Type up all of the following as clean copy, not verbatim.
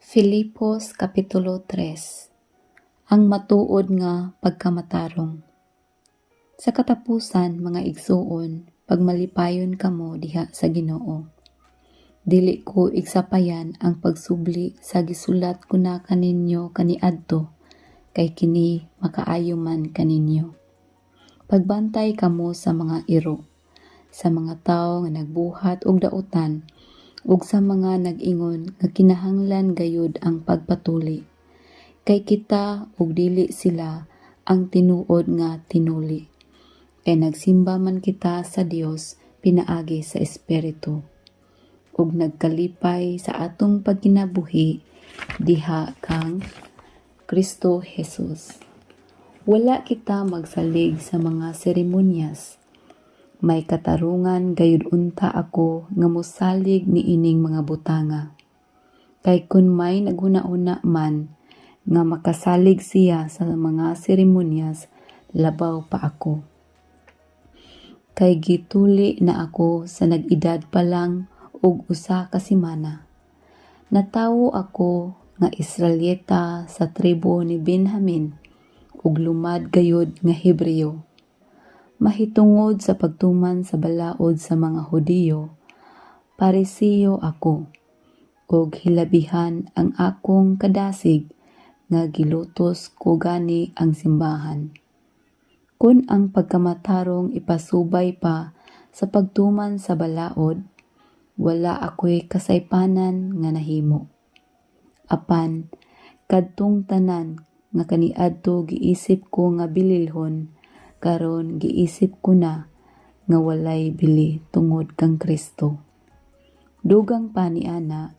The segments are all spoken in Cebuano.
Filipos Kapitulo 3. Ang matuod nga pagkamatarong. Sa katapusan, mga igsuon, pagmalipayon kamo diha sa Ginoo. Dili ko igsapayan ang pagsubli sa gisulat ko na kaninyo kaniadto, kay kini makaayo man kaninyo. Pagbantay kamo sa mga iro, sa mga tawo nga nagbuhat og dautan, ug sa mga nag-ingon nga kinahanglan gayud ang pagpatuli. Kay kita ug dili sila ang tinuod nga tinuli. Kay nagsimba man kita sa Dios pinaagi sa Espiritu ug nagkalipay sa atong pagkinabuhi diha kang Kristo Jesus. Wala kita magsalig sa mga seremonyas. May katarungan gayud unta ako nga mosalig niining mga butanga. Kay kun may naghuna-huna man nga makasalig siya sa mga seremonyas, labaw pa ako. Kay gituli na ako sa nag-edad pa lang og 1 ka semana. Natawo ako nga Israelita sa tribo ni Benjamin ug lumad gayud nga Hebreo. Mahitungod sa pagtuman sa balaod sa mga Hudiyo, Pariseo ako, ug hilabihan ang akong kadasig nga gilutos ko gani ang simbahan. Kun ang pagkamatarong ipasubay pa sa pagtuman sa balaod, wala ako'y kasaypanan nga nahimo. Apan, kadtong tanan nga kaniadto giisip ko nga bililhon, karon giisip ko na nga walay bili tungod kang Kristo. Dugang pa niana,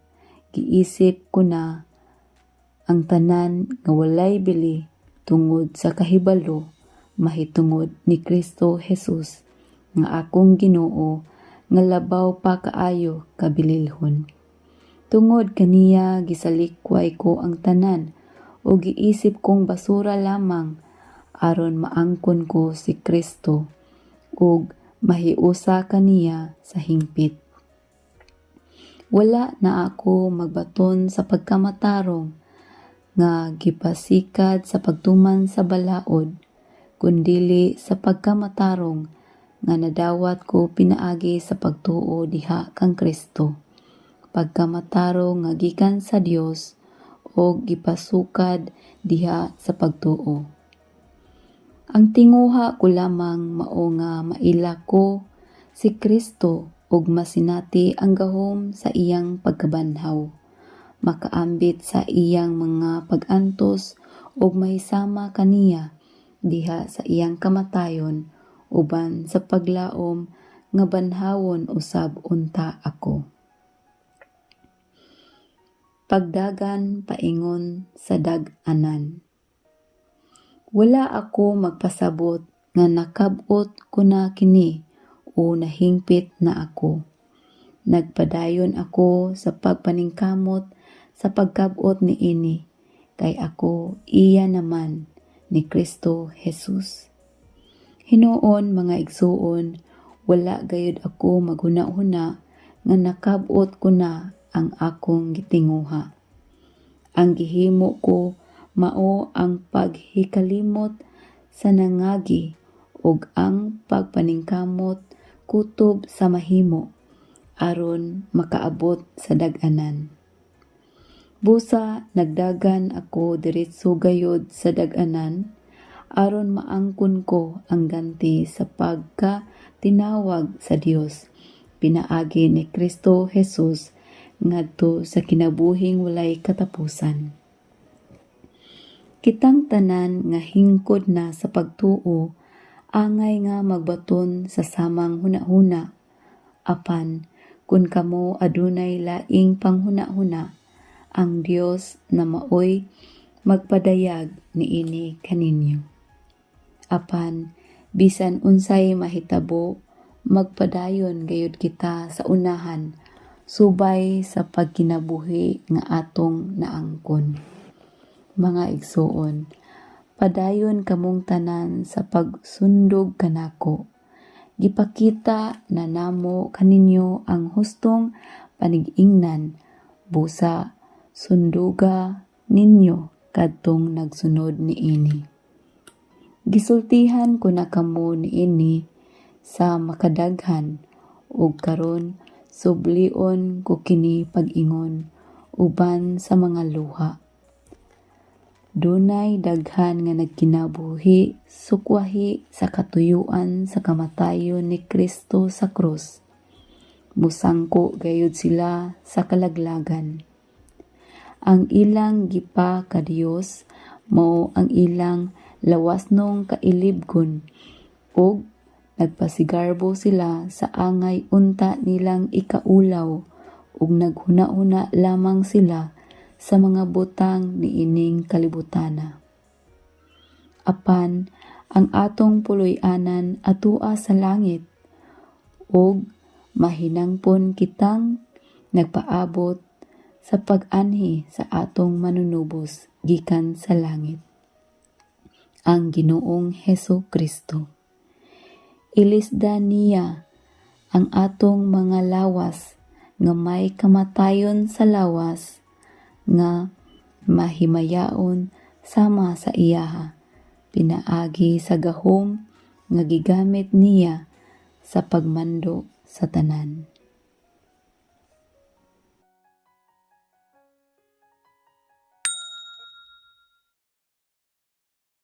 giisip ko na ang tanan nga walay bili tungod sa kahibalo mahitungod ni Kristo Jesus nga akong Ginoo nga labaw pa kaayo kabililhon. Tungod kaniya gisalikway ko ang tanan ug giisip kong basura lamang aron maangkon ko si Kristo ug mahiusa kaniya sa hingpit. Wala na ako magbaton sa pagkamatarong nga gipasikad sa pagtuman sa balaod, kundili sa pagkamatarong nga nadawat ko pinaagi sa pagtuo diha kang Kristo. Pagkamatarong nga gikan sa Dios ug gipasukad diha sa pagtuo. Ang tinguha ko lamang mao nga maila ko si Kristo ug masinati ang gahom sa iyang pagkabanhaw, makaambit sa iyang mga pag-antos ug mahisama kaniya diha sa iyang kamatayon uban sa paglaom nga banhawon usab unta ako. Pagdagan paingon sa dag-anan. Wala ako magpasabot nga nakab-ot ko na kini o nahingpit na ako. Nagpadayon ako sa pagpaningkamot sa pagkab-ot niini kay ako iya naman ni Kristo Jesus. Hinuon, mga igsuon, wala gayud ako maghuna-huna nga nakab-ot ko na ang akong gitinguha. Ang gihimo ko mao ang paghikalimot sa nangagi ug ang pagpaningkamot kutob sa mahimo aron makaabot sa dag-anan. Busa nagdagan ako diretso gayud sa dag-anan aron maangkon ko ang ganti sa pagka tinawag sa Dios pinaagi ni Kristo Jesus ngadto sa kinabuhing walay katapusan. Kitang tanan nga hingkod na sa pagtuo angay nga magbaton sa samang hunahuna. Apan kun kamo adunay laing panghunahuna, ang Dios na maoy magpadayag niini kaninyo. Apan bisan unsay mahitabo, magpadayon gayud kita sa unahan subay sa pagkinabuhi nga atong naangkon. Mga igsuon, padayon kamong tanan sa pagsundog kanako. Gipakita na namo kaninyo ang hustong panigingnan, busa Sunduga ninyo kadtong nagsunod niini. Gisultihan ko na kamo niini sa makadaghan, ug karon sublion ko kini pag-ingon uban sa mga luha. Dunay daghan nga nagkinabuhi sukwahi sa katuyoan sa kamatayon ni Kristo sa krus. Musangko gayud sila sa kalaglagan. Ang ilang gipa kadiyos mao ang ilang lawasnong kailibgon ug nagpasigarbo sila sa angay unta nilang ikaulaw ug naghuna-huna lamang sila sa mga butang niining kalibutana. Apan ang atong puloy-anan atua sa langit ug mahinangpon kitang nagpaabot sa pag-anhi sa atong Manunubos gikan sa langit, ang Ginoong Heso Kristo. Ilisda niya ang atong mga lawas nga may kamatayon sa lawas nga mahimayaon sama sa iyaha pinaagi sa gahom nga gigamit niya sa pagmando sa tanan.